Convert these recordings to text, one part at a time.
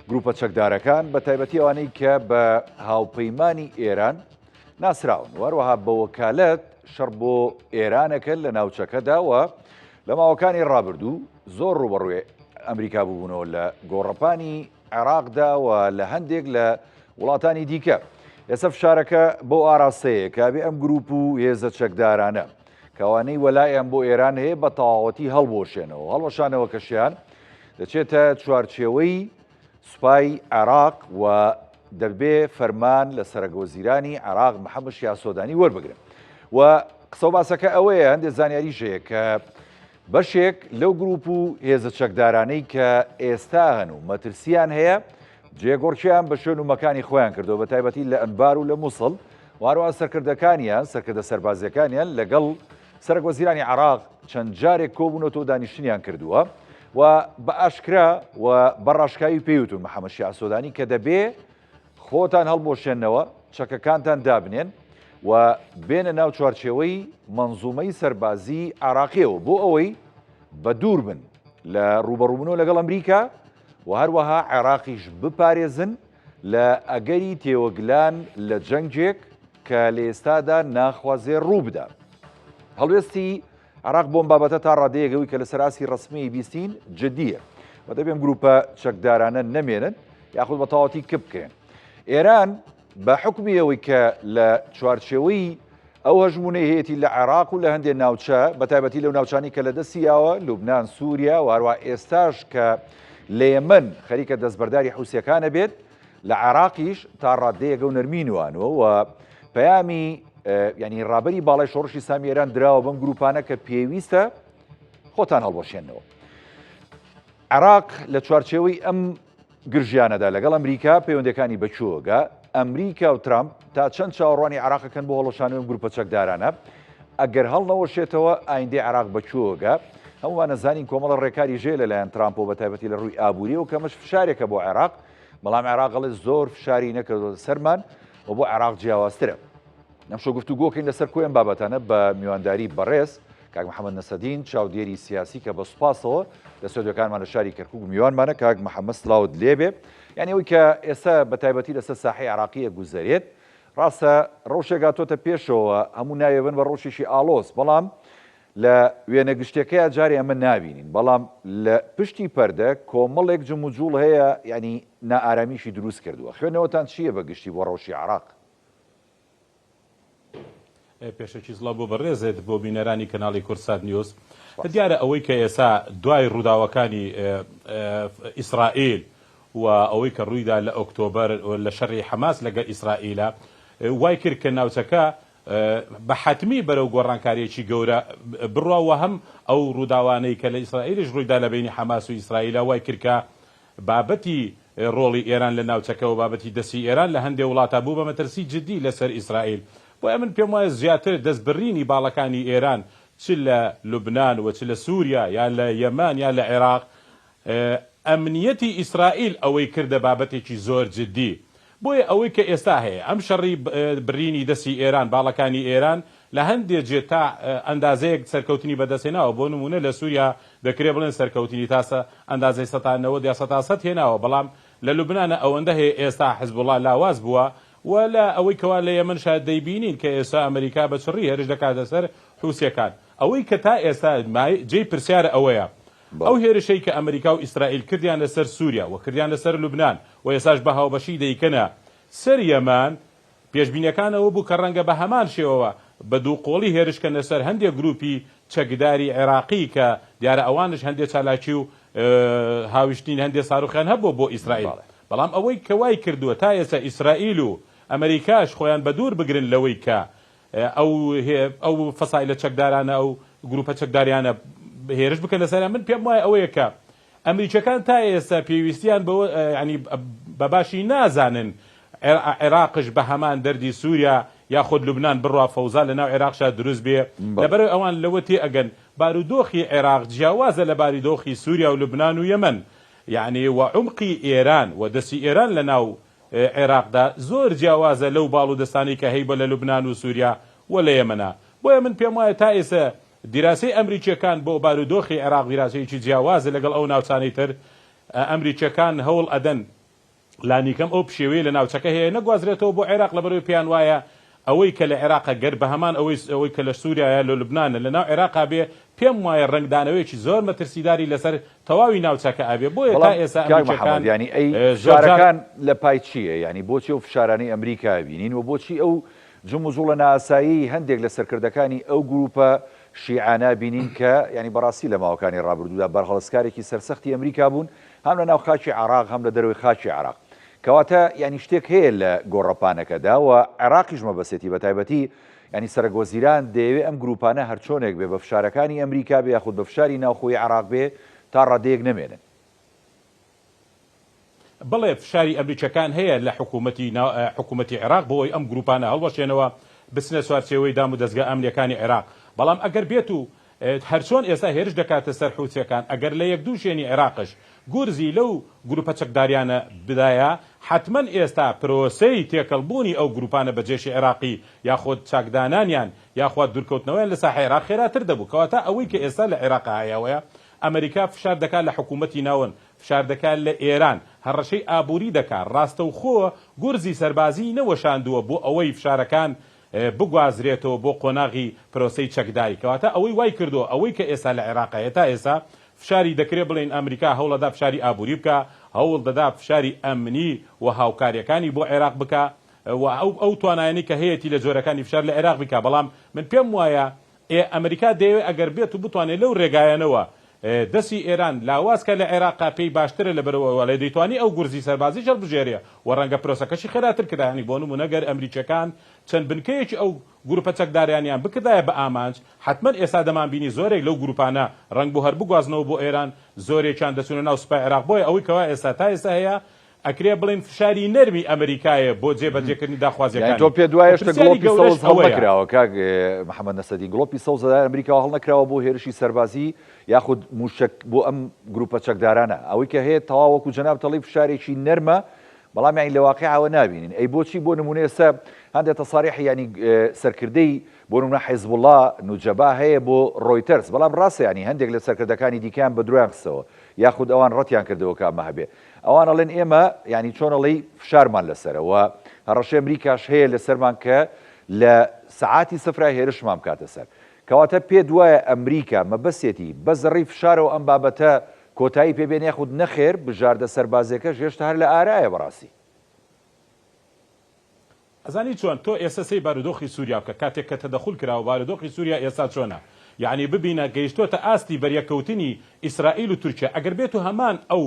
گروپە چەکدارەکان بە تایبەتی ئەوانەی کە بە هاوپەیمانی ئێران ناسراون و هەروەها بە وەکالەت شەڕ بۆ ئێرانەکە لە ناوچەکەدا و لە ماوەکانی ڕابردوو زۆر ڕوبەڕوێ ئەمریکا ببوونەوە لە گۆڕەپانی عێراقدا و لە هەندێک لە وڵاتانی دیکە. ئێستا فشارەکە بۆ ئاراستەیە کابێ ئەم گروپ و هێزە چەکدارانە کەوانەی وەلایان بۆ ئێران هەیە بە تەواوەتی هەڵبوەشێنەوە، هەڵوەشانەوەکەشیان دەچێتە چوارچێوەی سوپای عێراق و دەبێ فەرمان لە سەرەکوەزیرانی عێراق محەممەد شیاع سۆدانی وەربگرن. و قسە و باسەکە ئەوەیە هەندێک زانیاریش هەیە کە بەشێک لەو گروپ و هێزە چەکدارانەی کە ئێستا هەن و مەترسیان هەیە جێگۆڕکێیان بە شوێن و مەکانی خۆیان کردەوە بە تایبەتی لە ئەنبار و لە مووسڵ و هەروەها سەرکردەکانیان سەرکردە سەربازیەکانیان لەگەڵ سەرەک وەزیرانی عراق چەند جارێک کۆبوونەوە دانیشتنیان کردووە و بە ئاشکرا و بە ڕاشکاوی پێیوتون محەممەد شیاع سۆدانی کە دەبێ خۆتان هەڵبوەشێنەوە، چەکەکانتان دابنێن و بێنە ناو چوارچێوەی مەنزومەی سەربازی عێراقیەوە بۆ ئەوەی بە دوور بن لە ڕووبەڕووبوونەوە لەگەڵ ئەمریکا و هەروەها عێراقیش بپارێزن لە ئەگەری تێوەگلان لە جەنگێک کە لە ئێستادا ناخوازێ ڕووبدا. هەڵوێستی عێراق بۆم بابەتە تا ڕادەیەک ئەوی کە لەسەر ئاستی ڕەسمیی بیستین جدییە و دەبێ ئەم گروپە چەکدارانە نەمێنن یاخود بە تەواوەتی کپ بکرێن. ئێران بە حوکمی ئەوەی کە لە چوارچێوەی ئەو هەژموونەی هەیەتی لە عێراق و لە هەندێک ناوچە بە تایبەتی لەو ناوچانی کە لە دەستی یاوە لوبناان سووریا و هەروە ئێستاش کە لە یەمەن خەریکە دەستبەرداری حوسیەکانە بێت لە عێراقیش تا ڕاددەیەک ئەو نەرمی نوانوە و پەیامی یعنی ڕابەری باڵای شۆڕشی ئیسلامی ئێران دراوە بەم گروپانە کە پێویستە خۆتان هەڵبەشێنەوە. عێراق لە چوارچێوەی ئەم گرژیانەدا لەگەڵ ئەمریکا پەیوەندەکانی بەکوێگە ئەمریکا و ترامپ تا چەند چاوەڕوانی عراقەکەن بۆ هەڵۆشانەوەی گروپە چەکدارانە ئەگەر هەڵنەوەشێتەوە ئایندەی عراق بەکوێگە هەمووان ئەزانین کۆمەڵە ڕێکاری ژێ لەلایەن ترامپەوە بە تایبەتی لە ڕووی ئابووریەوە کەمەش فشارێکە بۆ عێراق بەڵام عێراق ئەڵێ زۆر فشاری نەکردۆتە سەرمان و بۆ عێراق جیاوازترە. ئەمشەو گفتوگۆکەین لەسەر کۆی ئەم بابەتانە بە میوانداری بەڕێز کاک محەممەد نەسەدین چاودێری سیاسی کە بە سوپاسەوە لە ستۆدیۆکانمان لە شاری کەرکوک میوانمانە کاک محەممەد سڵاوت لێبێ یعنی ئەوەی کە ئێستا بە تایبەتی لەسەر ساحەی عێراقیە گوزەرێت ڕاستە ڕەوشێک هاتۆتە پێشەوە هەموو ناوێ بن بە ڕەوشێکی ئاڵۆز بەڵام لە وێنە گشتیەکەیا جارێ ئەمە نابینین، بەڵام لە پشتی پەردە کۆمەڵێک جموجوڵ هەیە یانی نائارامیشی دروست کردووە. خوێندنەوەتان چییە بە گشتی بۆ ڕەوشی عێراق؟ پێشەکی سڵاو بۆ بەڕێزت بۆ بینەرانی کەناڵی کوردسات نیوز. دیارە ئەوەی کە ئێستا دوای ڕووداوەکانی ئیسرائیل و ئەوەی کە ڕوویدا لە ئۆکتۆبەر لە شەڕی حەماس لەگەڵ ئیسرائیلە وای کرد کە ناوچەکە بە حەتمی بەرەو گۆڕانکارییەکی گەورە بڕوا و هەم ئەو ڕووداوانەی کە لە ئیسرائیلیش ڕوویدا لە بەینی حەماس و ئیسرائیلا وای کرد کە بابەتی ڕۆڵی ئێران لە ناوچەکە و بابەتی دەستی ئێران لە هەندێ وڵاتا بوو بە مەترسی جدی لە سەر ئیسرائیل. بۆیە من پێم وایە زیاتر دەست بڕینی باڵەکانی ئێران چ لە لوبنان و چ لە سووریا یا لە یەمەن یا لە عێراق ئەمنیەتی ئیسرائیل ئەوەی کردە بابەتێکی زۆر جدی. بۆیە ئەوەی کە ئێستا هەیە، ئەم شەڕی بڕینی دەستی ئێران، باڵەکانی ئێران لە هەندێ جێ تا ئەندازەیەک سەرکەوتنی بەدەست هێناوە، بۆ نموونە لە سووریا دەکرێ بڵێن سەرکەوتنی تا ئەندازەی 90% یا 100% هێناوە، بەڵام لە لوبنانە ئەوەندە هەیە ئێستا حزبوڵا لاواز بووە و لە ئەوەی کەوا لە یەمەنشا دەیبینین کە ئێستا ئەمەریکا بە چڕی هێرش دەکاتە سەر حوسیەکان. ئەوەی کە تا ئێستا جێی پرسیارە ئەوەیە ئەو هێرشەی کە ئەمریکا و ئیسرائیل کردیان لەسەر سوریا و کردیان لەسەر لوبنان و ئێستاش بە هاوبەشی دەیکەنە سەر یەمەن، پێشبینیەکان ئەوە بوو کە ڕەنگە بە هەمان شێوەوە بە دووقۆڵی هێرش کەنە سەر هەندێک گروپی چەکداری عێراقی کە دیارە ئەوانش هەندێ چالاکی و هاویشتنی هەندێ ساروخیان هەبووە بۆ ئیسرائیل. بەڵام ئەوەی کە وای کردووە تا ئێستا ئیسرائیل و ئەمریکاش خۆیان بەدوور بگرن لەوەی کە ئەو ئەو فەسایلە چەکدارانە ئەو گروپە چەکداریانە هێرش بکەنە سەریان من پێم وایە ئەوەیە کە ئەمریکیەکان تا ئێستا پێویستیان بەوە ینی بە باشی نازانن عێراقش بە هەمان دەردی سووریا یاخود لوبناان بڕوا فەوزا لە ناو عێراقشا دروست بێ لەبەرەوەی ئەوان لەوە تێ ئەگەن بارودۆخی عێراق جیاوازە لە باریدۆخی سووریا و لوبناان و یەمەن یعنی و عمقی ئێران و دەستی ئێران لە ناو عێراقدا زۆر جیاوازە لەو باڵ و دەستانەی کە هەیبوە لە لوبنان و سوریا و لە یەمەنا. بۆیە من پێم وایە تا ئێستا دیراسەی ئەمریکیەکان بۆ بارودۆخی عێراق دیراسەیەکی جیاوازە لەگەڵ ئەو ناوچانەی تر. ئەمریکیەکان هەوڵ ئەدەن. لانیکەم ئەو پشێویەی لە ناوچەکە هەیە نەگوازرێتەوە بۆ عێراق لەبەرئەوەی پێیان وایە ئەوەی کە لە عێراقە گەر بە هەمان ئەوەی ئەوەی کە لە سوریایە لە لوبنانە لە ناو عێراقا بێ پێم وایە ڕەنگدانەوەیەکی زۆر مەترسیداری لەسەر تەواوی ناوچەکە ئەبێ بۆیە تا بەڵام ئێستا کاک ئەمریکیەکان محەمەد یانی ئەی زۆر جار فشارەکان لە پای چییە؟ یانی بۆچی ئەو فشارانەی ئەمریکا بینین و بۆچی ئەو جموجوڵە نائاساییەی هەندێک لە سەرکردەکانی ئەو گروپە شیعانە بینین کە یانی بەڕاستی لە ماوەکانی ڕابردوودا بەرهەڵستکارێکی سەرسەختی ئەمریکا بوون هەم لە ناو خاکی عێراق هەم لە دەرەوەی خاکی عێراق کەواتە یانی شتێک هەیە لە گۆڕەپانەکەدا و عێراقیش مەبەستێتی بە تایبەتی یانی سەرەک وەزیران دەیەوێ ئەم گروپانە هەرچۆنێک بێ بە فشارەکانی ئەمریکا بێ یاخود بە فشاری ناوخۆی عێراق بێ تا ڕادەیەک نەمێنن. بەڵێ فشاری ئەمریکیەکان هەیە لە حکوومەتی حکوومەتی عێراق بۆ ئەوەی ئەم گرووپانە هەڵوەشێنەوە بچنە چوارچێوەی دام و دەزگا ئەمنیەکانی عێراق بەڵام ئەگەر بێت و هەرچۆن ئێستا هێرش دەکاتە سەر حوسیەکان ئەگەر لە یەک دوو شوێنی عێراقش گورزی لەو گروپە چەکداریانە بدایە حەتمەن ئێستا پرۆسەی تێکەڵبوونی ئەو گروپانە بە جێشی عێراقی یاخود چاکدانانیان یاخواد دوورکەوتنەوەیان لە ساحەی عێراق خێراتر دەبوو کەواتە ئەوەی کە ئێستا لە عێراقا هەیە ئەوەیە ئەمەریکا فشار دەکات لە حکوومەتی ناوەند فشار دەکات لە ئێران، هەڕەشەی ئابووری دەکات، ڕاستەوخۆ گورزی سەربازیی نەوەشاندووە بۆ ئەوەی فشارەکان بگوازرێتەوە بۆ قۆناغی پرۆسەی چەکداری. کەواتە ئەوەی وای کردووە ئەوەی کە ئێستا لە عێراق هەیە تا ئێستا فشاری دەکرێ بڵێین ئەمریکا هەوڵەدا فشاری ئابووری بکا، هەوڵ دەدا فشاری ئەمنی و هاوکارییەکانی بۆ عێراق بکا و ئەو ئەو توانایانەی کە هەیەتی لە جۆرەکانی فشار لە عێراق بیکا، بەڵام من پێم وایە ئێ ئەمریکا دەیەوێ ئەگەر بێت و بتوانێ لەو رێگایانەوە دەسی ئێران لاواز کا لە عێراقا پێی باشترە لەبەرئەوە وەڵێ دەیتوانی ئەو گورزی سەربازیش هەڵبژێرێ و رەنگە پرۆسەکەشی خێراتر کرا یانی بۆ نمونە گەر ئەمریکیەکان چەند بنکەیەکی ئەو گروپە چەکدارانیان بکردایە بە ئامانج حەتمەن ئێستا دەمانبینی زۆرێک لەو گروپانە رەنگ بوو هەر بگوازنەوە بۆ ئێران زۆرێکیان دەچونە ناو سوپای عێراق بۆیە ئەوەی کەوا ئێستا تا ئێستا هەیە ئەکرێ بڵێین فشاری نەرمی ئەمریکایە بۆ جێ بەجێ کردنی یانی تۆ داخوازیەکانی پێت و وایە هێشتا پرسیاری گڵۆپی گەورەش سەوز ئەوەیە. هەڵنەکراوە کاک محەمەد نەسەدی گڵۆپی سەوز لەلایەن ئەمریکاوە هەڵنەکراوە بۆ هێرشی سەربازی یاخود موشەک بۆ ئەم گروپە چەکدارانە ئەوەی کە هەیە تەواو وەکو جەنابت ئەڵێی فشارێکی نەرمە بەڵام یانی لە واقیعەوە نابینین ئەی بۆچی بۆ نمونە ئێستا هەندێک تەساریح یانی سەرکردەی بۆ نمونە حیزبوڵا نوجەبا هەیە بۆ ڕۆیتەرز بەڵام ڕاستە یانی هەندێک لە سەرکردەکانی دیکەیان بە درۆیان خستەوە یاخود ئەوان ڕەتیان کردەوە کە ئەمە هەبێ ئەوان ئەڵێن ئێمە یانی چۆن ئەڵێی فشارمان لەسەرە و هەڕەشەی ئەمریکاش هەیە لەسەرمان کە لە سەعاتی سفرا هێرشمان بکاتە سەر. کەواتە پێت وایە ئەمریکا مەبەستێتی بەس لەڕێی فشارەوە ئەم بابەتە کۆتایی پێ بێنێ یاخود نەخێر بژاردە سەربازیەکەش هێشتا هەر لە ئارایە بەڕاستی؟ ئەزانی چۆن تۆ ئێستا سەی بارودۆخی سوریا بکە کاتێک کە تەدەخول کراوە بارودۆخی سوریا ئێستا چۆنە یەعنی ببینە گەیشتۆتە ئاستی بەریەککەوتنی ئیسرائیل و تورکیا ئەگەر بێتو هەمان ئەو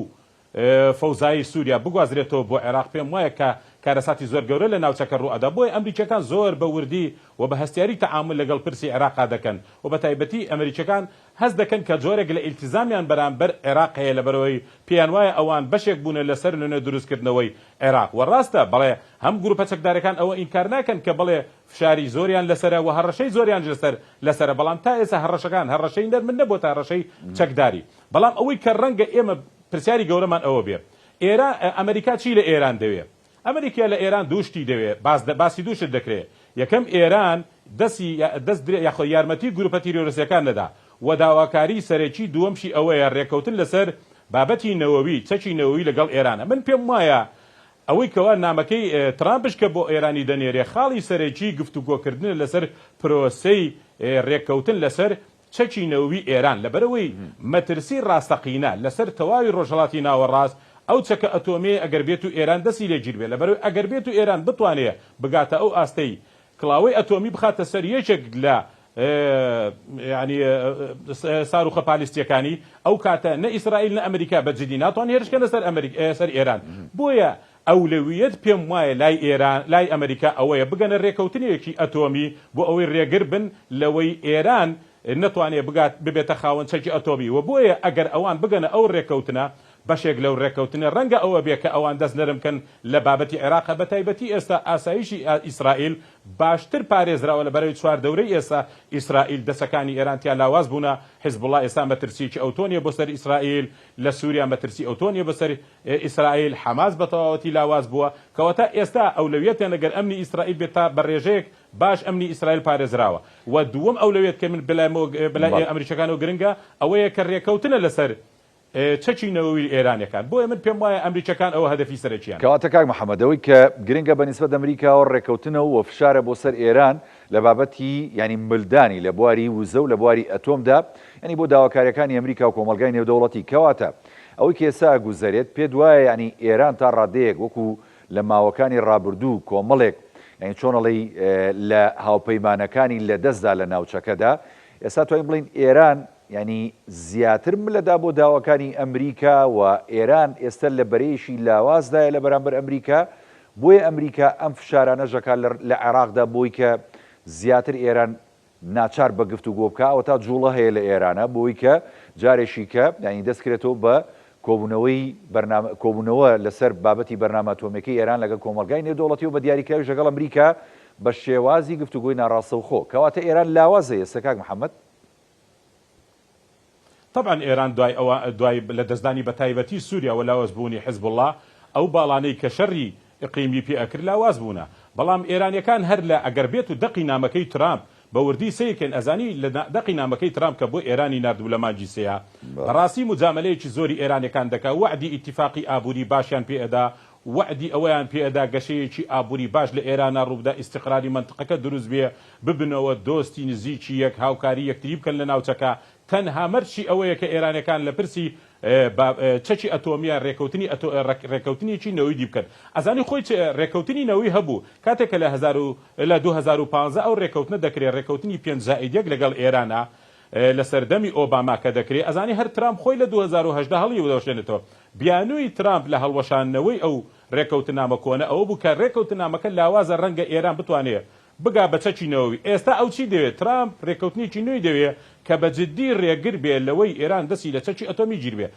فەوزایەی سوریا بگوازرێتەوە بۆ عێراق پێم وایە کە کارەساتی زۆر گەورە لە ناوچەکە ڕوو ئەدا بۆیە ئەمریکیەکان زۆر بە وردی و بە هەستیاری تەعامول لەگەڵ پرسی عێراقا دەکەن و بە تایبەتی ئەمریکیەکان هەست دەکەن کە جۆرێک لە ئیلتیزامیان بەرامبەر عێراق هەیە لەبەرئەوەی پێیان وایە ئەوان بەشێک بوونە لە سەر لەنوێ دروستکردنەوەی عێراق وە ڕاستە بەڵێ هەم گروپە چەکدارەکان ئەوە ئینکار ناکەن کە بەڵێ فشاری زۆریان لەسەرە وە هەڕەشەی زۆریانش لەسەر لەسەرە بەڵام تا ئێستا هەڕەشەکان هەڕەشەی نەرمن نەبۆتە هەڕەشەی چەکداری بەڵام ئەوەی کە ڕەنگە ئێمە پرسیاری گەورەمان ئەوە بێ ئێران ئەمەریکا چی لە ئێران دەوێ؟ ئەمریکا لە ئێران دوو شتی دەوێ، باس باسی دوو شت دەکرێ، یەکەم ئێران دەسی دەست درێ یاخۆ یارمەتی گروپە تیرۆرستیەکان نەدا و داواکاری سەرەکی دووەمشی ئەوەیە رێکەوتن لەسەر بابەتی نەوەوی چەکی نەوەوی لەگەڵ ئێرانە. من پێم وایە ئەوەی کەوا نامەکەی ترامپش کە بۆ ئێرانی دەنێرێ خاڵی سەرەکی گفتوگۆکردنە لەسەر پرۆسەی رێککەوتن لەسەر چەکی نەوەوی ئێران، لەبەرئەوەی مەترسی ڕاستەقینە لەسەر تەواوی ڕۆژهەڵاتی ناوەڕاست ئەو چەکە ئەتۆمیەیە ئەگەر بێتو ئێران دەستی لێ گیر بێ، لەبەرئەوەی ئەگەر بێتو ئێران بتوانێ بگاتە ئەو ئاستەی کڵاوەی ئەتۆمی بخاتە سەر یەکێک لە یانی ساروخە پالیستیەکانی ئەو کاتە نە ئیسرائیل نە ئەمریکا بە جدی ناتوان هێرش کەنە سەر ئەمریکا سەر ئێران بۆیە ئەولەویەت پێم وایە لای ئێران لای ئەمریکا ئەوەیە بگەنە رێکەوتنێکی ئەتۆمی بۆ ئەوەی رێگر بن لەوەی ئێران نەتوانێ بگات ببێتە خاوەن چەکی ئەتۆمی و بۆیە ئەگەر ئەوان بگەنە ئەو رێکەوتنە بەشێک لەو رێکەوتنە رەنگە ئەوە بێ کە ئەوان دەست نەرم کەن لە بابەتی عێراق بە تایبەتی ئێستا ئاسایشی ئیسرائیل باشتر پارێزراوە لە بەرەی چواردەورەی ئێستا ئیسرائیل دەسەکانی ئێران تیا لاواز بوونە حزبوڵا ئێستا مەترسیەکی ئەوتۆ نیە بۆ سەر ئیسرائیل لە سوریا مەترسی ئەوتۆ نیە بۆ سەر ئیسرائیل، حەماس بە تەواوەتی لاواز بووە، کەواتە ئێستا ئەولەویەتیان ئەگەر ئەمنی ئیسرائیل بێت تا بە رێژەیەک باش ئەمنی ئیسرائیل پارێزراوە و دووەم ئەولەویەت کە من بەلای بەلای ئەمریکیەکانەوە گرنگە ئەوەیە کە رێکەوتنە لەسەر چەکی نەوەوی ئێرانیەکان. بۆیە من پێم وایە ئەمریکیەکان ئەوە هەدەفی سەرەکیانە. کەواتە کاک محەمەد ئەوەی کە گرنگە بە نیسبەت ئەمریکاوە ڕێکەوتنە و فشارە بۆ سەر ئێران لە بابەتی یانی ملدانی لە بواری وزە و لە بواری ئەتۆمدا یانی بۆ داواکاریەکانی ئەمریکا و کۆمەڵگای نێودەوڵەتی کەواتە ئەوەی کە ئێستا ئەگوزەرێت پێت وایە یانی ئێران تا ڕادەیەک وەکو لە ماوەکانی ڕابردوو کۆمەڵێک یانی چۆن ئەڵێی لە هاوپەیمانەکانی لە دەستدا لە ناوچەکەدا ئێستا توانین بڵێین ئێران یانی زیاتر ملەدا بۆ داواکانی ئەمریکا و ئێران ئێستا لە بەرەیەکی لاوازدایە لە بەرامبەر ئەمریکا، بۆیە ئەمریکا ئەم فشارانەش دەکات لە عێراقدا بۆی کە زیاتر ئێران ناچار بە گفتوگۆ بکا، ئەوەتا جوڵە هەیە لە ئێرانە بۆی کە جارێکی کە یانی دەست کرێتەوە بە کۆبوونەوەی بەرنامە کۆبوونەوە لەسەر بابەتی بەرنامە ئەتۆمیەکەی ئێران لەگەڵ کۆمەڵگای نێودەوڵەتی و بە دیاریکراویش لەگەڵ ئەمریکا بە شێوازی گفتوگۆی ناڕاستەوخۆ. کەواتە ئێران لاوازە ئێستا کاک محەمەد؟ تەبعەن ئێران دوای ئەوە دوای لە دەستدانی بە تایبەتی سوریا و لاواز بوونی حزبوڵا ئەو باڵانەی کە شەڕی ئیقلیمی پێ ئەکرد لاواز بوونە بەڵام ئێرانیەکان هەر لە ئەگەر بێت و دەقی نامەکەی ترامپ بە وردی سەیر کەین ئەزانی لە دەقی نامەکەی ترامپ کە بۆ ئێرانی ناردبوو لە مانگی سێیا بەڕاستی موجامەلەیەکی زۆری ئێرانیەکان دەکا وەعدی ئیتیفاقی ئابووری باشیان پێ ئەدا وەعدی ئەوەیان پێ ئەدا گەشەیەکی ئابووری باش لە ئێرانا ڕووبدا ئیستیقراری مەنتقەکە دروست بێ ببنەوە دۆستی نزیکی یەک، هاوکاری یەکتری بکەن لە ناوچەکە، تەنها مەرجی ئەوەیە کە ئێرانیەکان لە پرسی چەکی ئەتۆمیە رێکەوتنی رێکەوتنێکی نەویدی بکەن. ئەزانی خۆی چ رێکەوتنی نەوی هەبوو کاتێک کە لە هەزار و لە 2015 ئەو رێکەوتنە دەکرێ رێکەوتنی پێنج زائید یەک لەگەڵ ئێرانا لە سەردەمی ئۆباما کە دەکرێ ئەزانی هەر ترامپ خۆی لە 2018 هەڵیوەشێنێتەوە. بیانووی ترامپ لە هەڵوەشاندنەوەی ئەو رێکەوتنامە کۆنە ئەوە بوو کە رێکەوتنامەکە لاوازە رەنگە ئێران بتوانێ بگا بە چەکی نەوەوی. ئێستا ئەو چی دەوێ؟ ترامپ رێککەوتنێکی نوێی دەوێ کە بە جددی رێگر بێ لەوەی ئێران دەستی لە چەکی ئەتۆمی گیر بێ.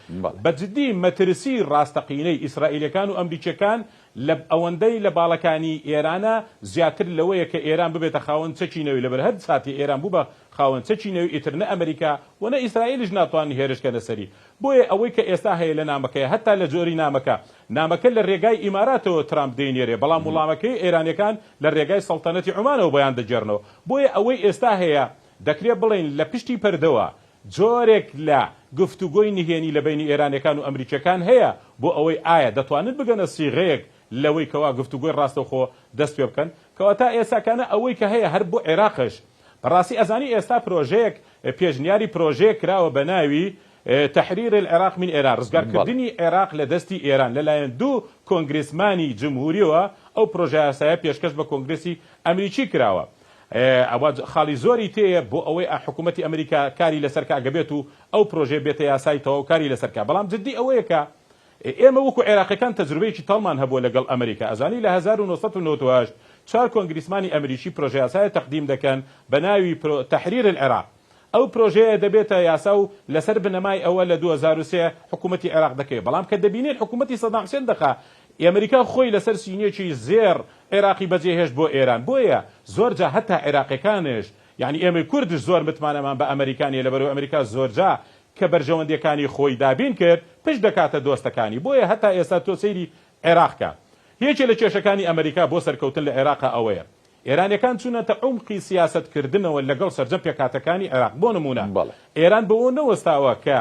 بە جددی مەترسی راستەقینەی ئیسرائیلەکان و ئەمریکیەکان لە ئەوەندەی لە باڵەکانی ئێرانە زیاتر لەوەیە کە ئێران ببێتە خاوەن چەکی نەوی لەبەر هەر ساتێ ئێران بوو بە خاوەن چەکی نەوی ئیتر نە ئەمریکا و نە ئیسرائیلیش ناتوانن هێرش کەنە سەری. بۆیە ئەوەی کە ئێستا هەیە لە نامەکەیە هەتا لە جۆری نامەکە نامەکە لە رێگای ئیماراتەوە ترامپ دەینێرێ بەڵام وڵامەکەی ئێرانیەکان لە رێگای سەڵتەنەتی عومانەوە بۆیان دەگێڕنەوە بۆیە ئەوەی ئێستا هەیە دەکرێ بڵێین لە پشتی پەردەوە جۆرێک لە گفتوگۆی نهێنی لە بەینی ئێرانیەکان و ئەمریکیەکان هەیە بۆ ئەوەی ئایا دەتوانن بگەنە سیغەیەک لەوەی کەوا گفتوگۆی راستەوخۆ دەست پێ بکەن کەواتە ئێساکانە ئەوەی کە هەیە هەر بۆ عێراقش بەڕاستی ئەزانی ئێستا پرۆژەیەک پێشنیاری پرۆژەیەک کراوە بە ناوی تحریر العراق من ایران ڕزگارکردنی عێراق لە دەستی ئێران لەلایەن دوو کۆنگرێسمانی جمهوریەوە ئەو پرۆژەیاسایە پێشکەش بە کۆنگرێسی ئەمریکی کراوە ئەوە خاڵی زۆری تێیە بۆ ئەوەی حکوومەتی ئەمریکا کاری لەسەر کا گەبێت و ئەو پرۆژەیە بێتە یاسای تەواو کاری لەسەر کا بەڵام جدی ئەوەیە کە ئێمە وەکو عێراقیەکان تەجروبەیەکی تاڵمان هەبووە لەگەڵ ئەمریکا ئەزانی لە 1998 چوار کۆنگریسمانی ئەمریکی پرۆژەیاسایە تەقدیم دەکەن بە ناوی تحریر العراق ئەو پرۆژەیە دەبێتە یاسا و لەسەر بنەمای ئەوە لە 2003 حکوومەتی عێراق دەکەوێت بەڵام کە دەبینین حکوومەتی سەدام حسێن دەخا ئەمریکا خۆی لەسەر سینیەکی زێڕ عێراقی بەجێهێشت بۆ ئێران بۆیە زۆرجا هەتا عێراقیەکانش یانی ئێمەی کوردش زۆر متمانەمان بە ئەمریکا نیە لەبەرئەوەی ئەمریکا زۆرجا کە بەرژەوەندیەکانی خۆی دابین کرد پشت دەکاتە دۆستەکانی بۆیە هەتا ئێستا تۆ سەیری عێراق کە یەکێ لە کێشەکانی ئەمریکا بۆ سەرکەوتن لە عێراقا ئەوەیە ئێرانیەکان چونەتە عومقی سیاسەت کردنەوە لەگەڵ سەرجەم پێکهاتەکانی عێراق بۆ نمونە ئێران بەوە نەوەستاوە کە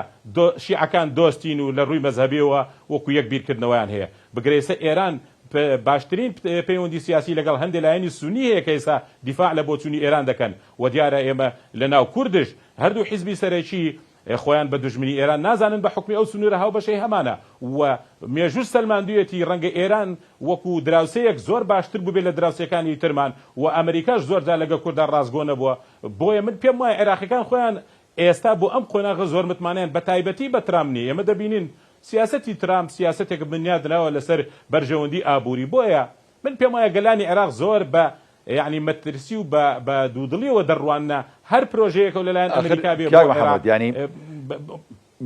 شیعەکان دۆستین و لە ڕووی مەزهەبیەوە وەکو یەک بیرکردنەوەیان هەیە بگرە ئێستا ئێران باشترین پەیوەندی سیاسی لەگەڵ هەندێ لایەنی سونی هەیە کە ئێستا دیفاع لە بۆچوونی ئێران دەکەن و دیارە ئێمە لە ناو کوردش هەردوو حیزبی سەرەکی خۆیان بە دوژمنی ئێران نازانن بە حوکمی ئەو سنوورە هاوبەشەی هەمانە و مێژووش سەلماندوویەتی ڕەنگە ئێران وەکو دراوسێیەک زۆر باشتر بووبێ لە دراوسێکانی ترمان و ئەمریکاش زۆر جار لەگەڵ کوردا ڕاستگۆ نەبووە بۆیە من پێم وایە عێراقیەکان خۆیان ئێستا بۆ ئەم قۆناغە زۆر متمانەیان بە تایبەتی بە ترامپ نییە ئێمە دەبینین سیاسەتی ترامپ سیاسەتێکە بنیات نراوە لەسەر بەرژەوەندی ئابووری بۆیە من پێم وایە گەلانی عێراق زۆر بە یەعنی مەترسی و بە بە دوودڵیەوە دەڕواننە هەر پرۆژەیەکەو لەلایەن ئاخر ئەمریکا بێ کاک بۆ عێراق محەمەد یانی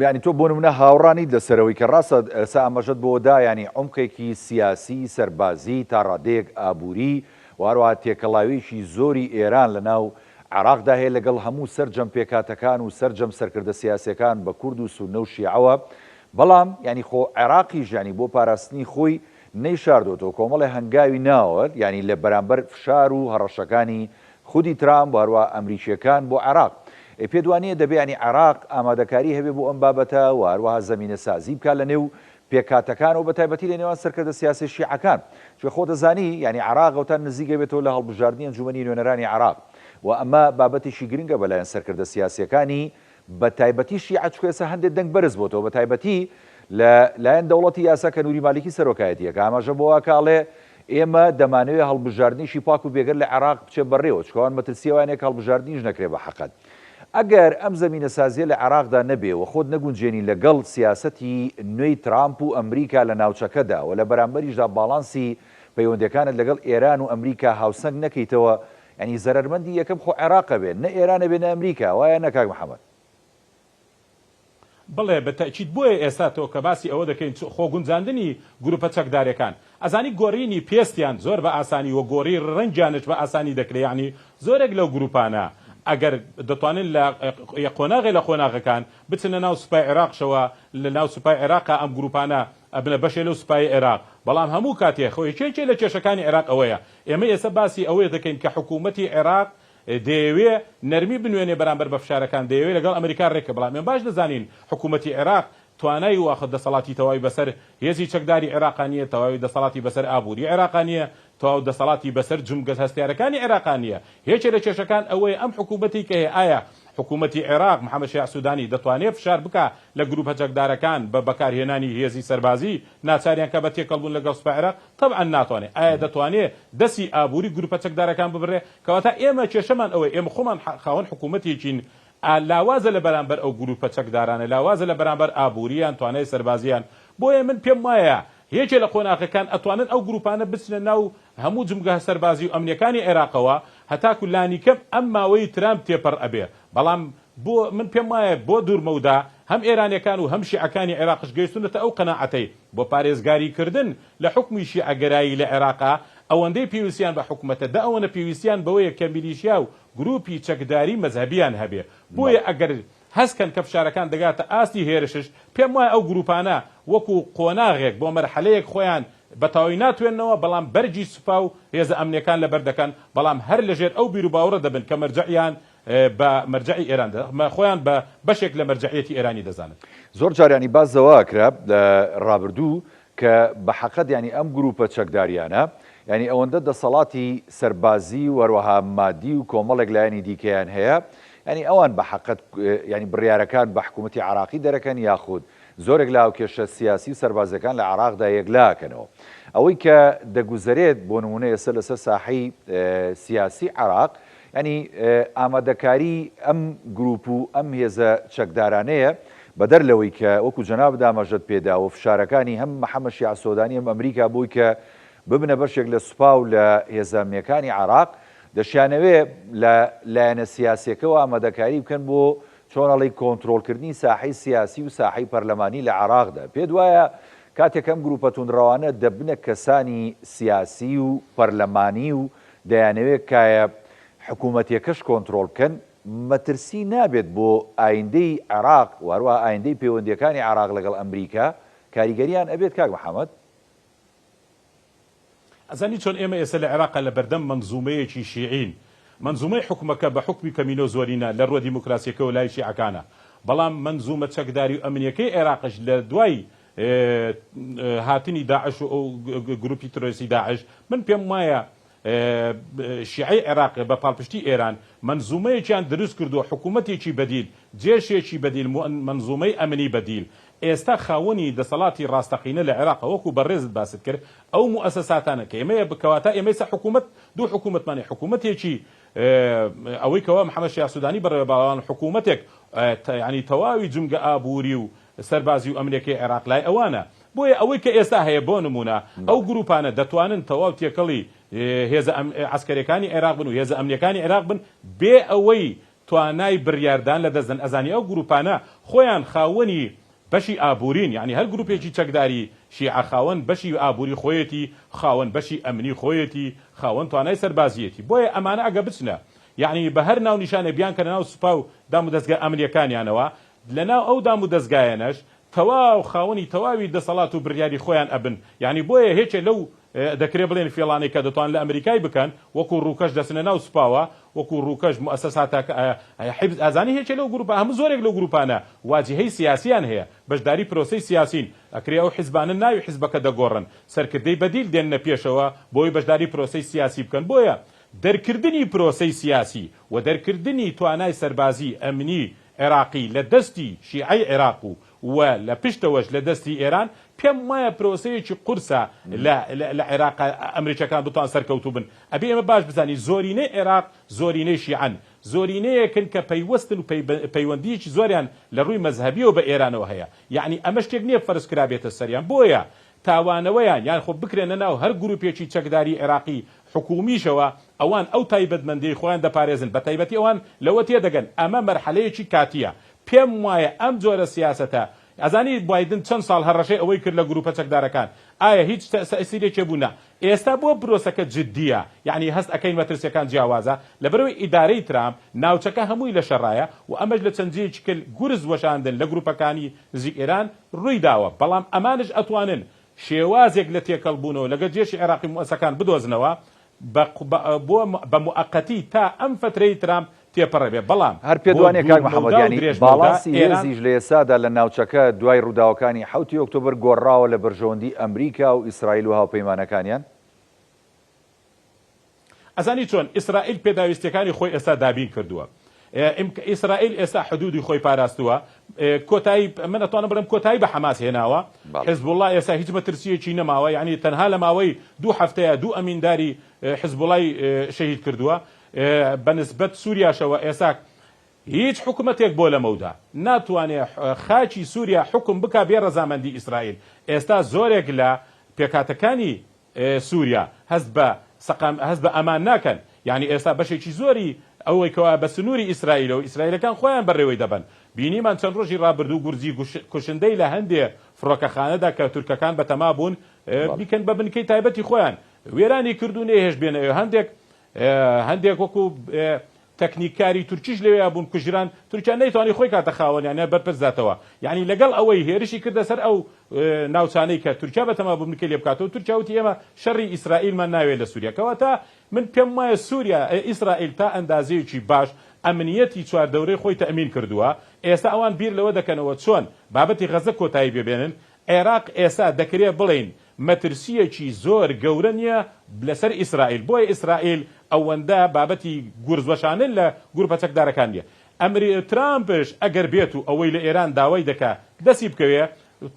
یانی تۆ بۆ نمونە هاوڕا نیت لەسەر ئەوەی کە ڕاستە ئێستا ئاماژەت بۆ دا یانی عومقێکی سیاسی سەربازی تا ڕادەیەک ئابووری و هەروەها تێکەڵاوییەکی زۆری ئێران لە ناو عێراقدا هەیە لەگەڵ هەموو سەرجەم پێکهاتەکان و سەرجەم سەرکردە سیاسیەکان بە کورد و سوننە و شیعەوە بەڵام یانی خۆ عێراقیش یانی بۆ پاراستنی خۆی نەیشاردۆتەوە کۆمەڵێ هەنگاوی ناوە یانی لە بەرامبەر فشار و هەڕەشەکانی خودی ترامپ و هەروەها ئەمریکیەکان بۆ عێراق. ئەی پێت وانییە دەبێ یانی عێراق ئامادەکاری هەبێ بۆ ئەم بابەتە و هەروەها زەمینەسازی بکات لە نێو پێکهاتەکان و بەتایبەتی لە نێوان سەرکردە سیاسیە شیعەکان چونکە خۆت دەزانی یانی عێراق ئەوتا نزیک ئەبێتەوە لە هەڵبژاردنی ئەنجومەنی نوێنەرانی عێراق و ئەمە بابەتێکی گرنگە بەلایەن سەرکردە سیاسیەکانی بە تایبەتی شیعە چونکە ئێستا هەندێک دەنگ بەرز بۆتەوە بە تایبەتی لە لایەن دەوڵەتی یاسا کە نوری مالیکی سەرۆکایەتی ئەکا ئاماژە بەوە ئەکا ئەڵێ ئێمە دەمانەوێ هەڵبژاردنێکی پاک و بێگەرد لە عێراق بچێ بەڕێوە چونکە ئەوان مەترسی ئەوەیان هەیە کە هەڵبژاردنیش نەکرێ بە حەقەت ئەگەر ئەم زەمینەسازیە لە عێراقدا نەبێ و خۆت نەگونجێنی لەگەڵ سیاسەتی نوێی ترامپ و ئەمریکا لە ناوچەکەدا و لە بەرامبەریشدا باڵانسی پەیوەندیەکانت لەگەڵ ئێران و ئەمریکا هاوسەنگ نەکەیتەوە یانی زەرەرمەندی یەکەم خۆ عێراق ئەبێ نە ئێران ئەبێ نە ئەمریکا وایە نا کاک محەمەد؟ بەڵێ بە تەئکید بۆیە ئێستا تۆ کە باسی ئەوە دەکەین چ خۆ گونجاندنی گروپە چەکدارەکان ئەزانی گۆرینی پێستیان زۆر بە ئاسانی وە گۆری رەنگیانش بە ئاسانی دەکرێ یەعنی زۆرێک لەو گروپانە ئەگەر دەتوانن لە قۆناغێ لە قۆناغەکان بچنە ناو سوپای عێراقشەوە لە ناو سوپای عێراقا ئەم گروپانە ئەبنە بەشێ لەو سوپای عێراق بەڵام هەموو کاتێ خۆ یەکێکێ لە کێشەکانی عێراق ئەوەیە ئێمە ئێستا باسی ئەوەیە دەکەین کە حکوومەتی عێراق دەیەوێ نەرمی بنوێنێ بەرامبەر بە فشارەکان، دەیەوێ لەگەڵ ئەمریکا رێککە، بەڵام ئێمە باش دەزانین حکوومەتی عێراق توانای و دەسەڵاتی تەواوی بەسەر هێزی چەکداری عێراقا نییە، تەواوی دەسەڵاتی بەسەر ئابووری عێراقا نییە، تەواو دەسەڵاتی بەسەر جومگە هەستیارەکانی عێراقا نییە. یەکێ لە کێشەکان ئەوەیە ئەم حکوومەتی کە هەیە ئایا حکوومەتی عێراق، محەمەد شیاع سوودانی، دەتوانێ فشار بکا لە گرووپە چەکدارەکان بە بەکارهێنانی هێزی سەربازی ناچاریان کا بە تێکەڵبوون لەگەڵ سوپای عێراق؟ تەبعەن ناتوانێ. ئایا دەتوانێ دەستی ئابووری گرووپە چەکدارەکان ببڕێ؟ کەواتە ئێمە کێشەمان ئەوەیە ئێمە خۆمان خاوەن حکوومەتێکین لاوازە لە بەرامبەر ئەو گرووپە چەکدارانە، لاوازە لە بەرامبەر ئابوورییان، توانای سەربازییان. بۆیە من پێم وایە یەکێ لە قۆناغەکان ئەتوانن ئەو گرووپانە بچنە ناو هەموو جومگە سەربازی و ئەمنییەکانی عێراقەوە هەتاکو لانیکەم ئەم ماوەی ترامپ تێپەڕ ئەبێ. بەڵام بۆ من پێم وایە بۆ دوورمەودا هەم ئێرانیەکان و هەم شیعەکانی عێراقش گەیشتونەتە ئەو قەناعەتەی بۆ پارێزگاری کردن لە حوکمی شیعەگەرایی لە عێراقا ئەوەندەی پێویستیان بە حکومەتە دە ئەوەنە پێویستیان بەوەیە کە میلیشیا و گروپی چەکداری مەزهەبیان هەبێ بۆیە ئەگەر هەست کەن کە فشارەکان دەگاتە ئاستی هێرشش پێم وایە ئەو گروپانە وەکو قۆناغێک بۆ مەرحەلەیەک خۆیان بە تەواوی ناتوێننەوە بەڵام بەرگی سوپا و هێزە ئەمنیەکان لەبەر دەکەن بەڵام هەر لەژێر ئەو بیروباوڕە دەبن کە مەرجەعیان بە مەرجەعی ئێران خۆیان بە بەشێک لە مەرجەعیەتی ئێرانی دەزانن. زۆر جار یانی باس لەوە ئەکرا لە ڕابردوو کە بە حەقەت یانی ئەم گروپە چەکداریانە یانی ئەوەندە دەسەڵاتی سەربازی و هەروەها مادی و کۆمەڵێک لایەنی دیکەیان هەیە یانی ئەوان بە حەقەت یانی بڕیارەکان بە حکوومەتی عێراقی دەرەکەن یاخود زۆرێک لە هاوکێشە سیاسی و سەربازیەکان لە عێراقدا یەکلاکەنەوە. ئەوەی کە دەگوزەرێت بۆ نموونە ئێستا لەسەر ساحەی سیاسی عێراق یانی ئامادەکاری ئەم گروپ و ئەم هێزە چەکدارانەیە بەدەر لەوەی کە وەکو جەنابت ئاماژەت پێدا و فشارەکانی هەم محەمەد شیاع سۆدانی هەم ئەمریکا بۆی کە ببنە بەشێک لە سوپا و لە هێزە ئەمنیەکانی عێراق دەشیانەوێ لە لایەنە سیاسیەکەوە ئامادەکاری بکەن بۆ چۆن ئەڵێی کۆنترۆڵکردنی ساحەی سیاسی و ساحەی پەرلەمانی لە عێراقدا؟ پێت وایە کاتێک ئەم گروپە توندڕەوانە دەبنە کەسانی سیاسی و پەرلەمانی و دەیانەوێت کایە حکومەتیەکەش کۆنترۆڵ بکەن، مەترسی نابێت بۆ ئایندەی عێراق و هەروەها ئایندەی پەیوەندیەکانی عێراق لەگەڵ ئەمریکا کاریگەریان ئەبێت کاک محەمەد؟ ئەزانی چۆن ئێمە ئێستا لە عێراقا لە بەردەم مەنزومەیەکی شیعین، مەنزومەی حوکمەکە بە حوکمی کەمینە و زۆرینە لە ڕووە دیموکراسیەکەوە لای شیعەکانە، بەڵام مەنزومە چەکداری و ئەمنیەکەی عێراقش لە دوای هاتنی داعش و ئەو گروپی ترۆریستی داعش من پێم وایە شیعەی عێراق بە پاڵپشتی ئێران مەنزومەیەکیان دروست کردووە، حکوومەتێکی بەدیل، جێشێکی بەدیل، مەنزومەی ئەمنی بەدیل. ئێستا خاوەنی دەسەڵاتی ڕاستەقینە لە عێراق وەکو بەڕێزت باست کرد ئەو موئەسەساتانە کە ئێمە کەواتە ئێمە ئێستا حکوومەت دوو حکوومەتمان هەیە، حکوومەتێکی ئەوەی کەوا محەمەد شیاع سوودانی بەڕێوە باڵان حکوومەتێک یانی تەواوی جومگە ئابووری و سەربازی و ئەمنیەکەی عێراق لای ئەوانە. بۆیە ئەوەی کە ئێستا هەیە بۆ نموونە ئەو گرووپانە دەتوانن تەواو تێکەڵی هێزە عەسکەریەکانی عێراق بن و هێزە ئەمنیەکانی عێراق بن بێ ئەوەی توانای بریاردان لە دەست دەن ئەزانی ئەو گرووپانە خۆیان خاوەنی بەشی ئابوورین یانی هەر گرووپێکی چەکداری شیعە خاوەن بەشی ئابووری خۆیەتی خاوەن بەشی ئەمنی خۆیەتی خاوەن توانای سەربازیەتی بۆیە ئەمانە ئەگە بچنە یانی بە هەر ناونیشانێ بیانکەنە ناو سوپا و دامودەزگا ئەمنیەکانیانەوە لە ناو ئەو دامودەزگایەنەش تەواو خاوەنی تەواوی دەسەڵات و بریاری خۆیان ئەبن یانی بۆیە هێچێ لەو دەکرێ بڵێن فێڵانەی کە دەتوان لە ئەمریکای بکەن وەکو ڕووکەش دەچنە ناو سوپاوە وەکو ڕووکەش موئەسەساتە حیز ئەزانی هێکێ لەو گروپە هەموو زۆرێک لەو گروپانە واجیهەی سیاسیان هەیە بەشداری پرۆسەی سیاسین ئەکرێ ئەو حیزبانە ناوی حیزبەکە دەگۆڕن سەرکردەی بەدیل دێننە پێشەوە بۆی بەشداری پرۆسەی سیاسی بکەن بۆیە دەرکردنی پرۆسەی سیاسی و دەرکردنی توانای سەربازی ئەمنی عێراقی لە دەستی شیعەی عێراق و و لە پشتەوەش لە دەستی ئێران، پێم وایە پرۆسەیەکی قورسە لە لە عێراق ئەمریکیەکان بتوان سەرکەوتوو بن. ئەبێ ئێمە باش بزانین زۆرینەی عێراق زۆرینەی شیعەن، زۆرینەیەکن کە پەیوەستن و پەیوەندییەکی زۆریان لە ڕووی مەزهەبیەوە بە ئێرانەوە هەیە. یەعنی ئەمە شتێک نییە فەرز کرابێتە سەریان. بۆیە تاوانەوەیان یان خۆ بکرێنە ناو هەر گروپێکی چەکداری عێراقی حکوومیشەوە، ئەوان ئەو تایبەتمەندیەی خۆیان دەپارێزن، بەتایبەتی ئەوان لەوە تێدەگەن ئەمە مەرحەلەیەکی کاتییە. پێم وایە ئەم جۆرە سیاسەتە، ئەزانی بایدن چەند ساڵ هەڕەشەی ئەوەی کرد لە گروپە چەکدارەکان، ئایا هیچ تەئسیرێکی بوو؟ نا. ئێستا بۆ پرۆسەکە جدییە، یەعنی هەست ئەکەین مەترسیەکان جیاوازە، لەبەرئەوەی ئیدارەی ترامپ ناوچەکە هەمووی لە شەڕایە و ئەمەش لە چەند جێیەکی کە گورز وەشاندن لە گروپەکانی نزیک ئێران ڕووی داوە، بەڵام ئەمانش ئەتوانن شێوازێک لە تێکەڵ بوونەوە لەگەڵ جێشی عێراقی موئەسەکان بدۆزنەوە بە بۆ بە موئەقەتی تا ئەم فەترەی ترامپ تێپەڕێ بێ بەڵام هەر پێت بۆ وانیە کاک دوور محەمەد مەودا و یانی درێژ مەودا باڵانسی ئێران هێزیش لە ئێستادا لە ناوچەکە دوای ڕووداوەکانی حەوتی ئۆکتۆبەر گۆڕراوە لە بەرژەوەندی ئەمریکا و ئیسرائیل و هاوپەیمانەکانیان؟ ئەزانی چۆن ئیسرائیل پێداویستیەکانی خۆی ئێستا دابین کردووە ئیسرائیل ئێستا حدودی خۆی پاراستووە کۆتایی من ئەتوانم بڵێم کۆتایی بە حەماس هێناوە حزبوڵا ئێستا هیچ مەترسیەکی نەماوە یعنی تەنها لە ماوەی دوو هەفتەیە دوو ئەمینداری حزبوڵای شەهید کردووە بە نسبەت سووریاشەوە ئێستا هیچ حکومەتێک بۆ لەمەودا ناتوانێ خاکی سووریا حکوم بکا بێ ڕەزامەندی ئیسرائیل ئێستا زۆرێک لە پێکهاتەکانی سوریا هەست بە سەقام هەست بە ئەمان ناکەن یانی ئێستا بەشێکی زۆری ئەوەی کەوا بە سنووری ئیسرائیلەوە ئیسرائیلەکان خۆیان بەڕێوەی دەبەن بینیمان چەند ڕۆژی ڕابردوو گورزی کوشندەی لە هەندێ فڕۆکەخانەدا کە تورکەکان بەتەما بوون بیکەن بە بنکەی تایبەتی خۆیان وێرانی کرد و نەیهێشت بێنە ئەوێ هەندێک هەندێک وەکو تەکنیککاری تورکیش لەوێیا بوون کوژران، تورکیا نەیتوانی خۆی کاتە خاوەنیان یان بەرپرس داتەوە، یانی لەگەڵ ئەوەی هێرشی کردە سەر ئەو ناوچانەی کە تورکیا بەتەما بوو بنکەی لێ بکاتەوە، تورکیا وتی ئێمە شەڕی ئیسرائیلمان ناوێت لە سوریا، کەواتە من پێم وایە سوریا ئیسرائیل تا ئەندازەیەکی باش ئەمنیەتی چواردەورەی خۆی تەئمین کردووە، ئێستا ئەوان بیر لەوە دەکەنەوە چۆن بابەتی غەزە کۆتایی پێ بێنن، عێراق ئێستا دەکرێ بڵێین مەترسییەکی زۆر گەورە نییە لەسەر ئیسرائیل، بۆیە ئیسرائیل ئەوەندە بابەتی گورزوەشانن لە گروپە چەکدارەکان نییە. ئەمری ترامپش ئەگەر بێت و ئەوەی لە ئێران داوای دەکا دەستی بکەوێ،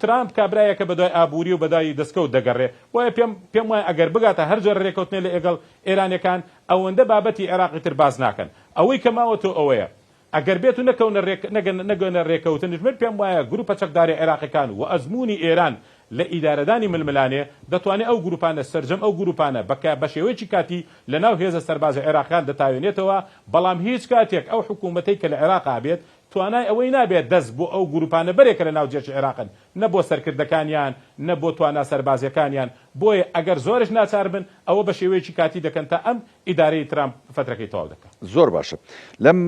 ترامپ کابرایەکە بەدوای ئابووری و بەدوای دەسکەوت دەگەڕێ، بۆیە پێم پێم وایە ئەگەر بگاتە هەر جۆرە رێکەوتنێ لە ێگەڵ ئێرانیەکان ئەوەندە بابەتی عێراقی تر باس ناکەن. ئەوەی کە ماوەتەوە ئەوەیە ئەگەر بێتو نەکەونە رێک نەگەن نەگەنە رێکەوتنش من پێم وایە گروپە چەکدارە عێراقیەکان و ئەزموونی ئێران لە ئیدارەدانی ململانێ دەتوانێ ئەو گروپانە سەرجەم ئەو گروپانە بە کە بە شێوەیەکی کاتی لە ناو هێزە سەربازە عێراقیان دەتاوێنێتەوە بەڵام هیچ کاتێک ئەو حکوومەتەی کە لە عێراقا بێت توانای ئەوەی نابێت دەست بۆ ئەو گروپانە بەرێ کە لە ناو جێشی عێراقن نە بۆ سەرکردەکانیان نە بۆ توانا سەربازیەکانیان بۆیە ئەگەر زۆرش ناچار بن ئەوە بە شێوەیەکی کاتی دەکەن تا ئەم ئیدارەی ترامپ فەترەکەی تەواو دەکا. زۆر باشە لەم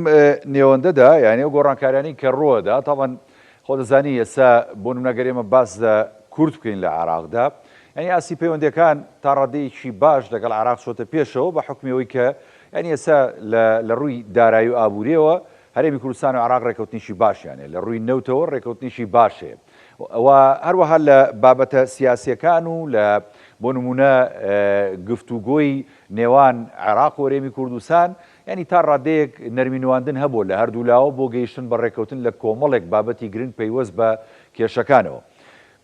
نێوەندەدا یانی ئەو گۆڕانکاریانەی کە ڕووەدا تاوان خۆ دەزانی ئێستا بۆ نمونە گەر ئێمە باس لە کورد بکەین لە عێراقدا یانی ئاستی پەیوەندیەکان تا ڕادەیەکی باش لەگەڵ عێراق چۆتە پێشەوە بە حوکمی ئەوەی کە یانی ئێستا لە لە ڕووی دارایی و ئابووریەوە هەرێمی کوردستان و عێراق ڕێکەوتنیشی باشیان هەیە لە ڕووی نەوتەوە ڕێکەوتنیشی باش هەیە و هەروەها لە بابەتە سیاسیەکان و لە بۆ نمونە گفتوگۆی نێوان عێراق و هەرێمی کوردستان یانی تا ڕادەیەک نەرمی نواندن هەبووە لە هەردوولاوە بۆ گەیشتن بە ڕێککەوتن لە کۆمەڵێک بابەتی گرنگ پەیوەست بە کێشەکانەوە.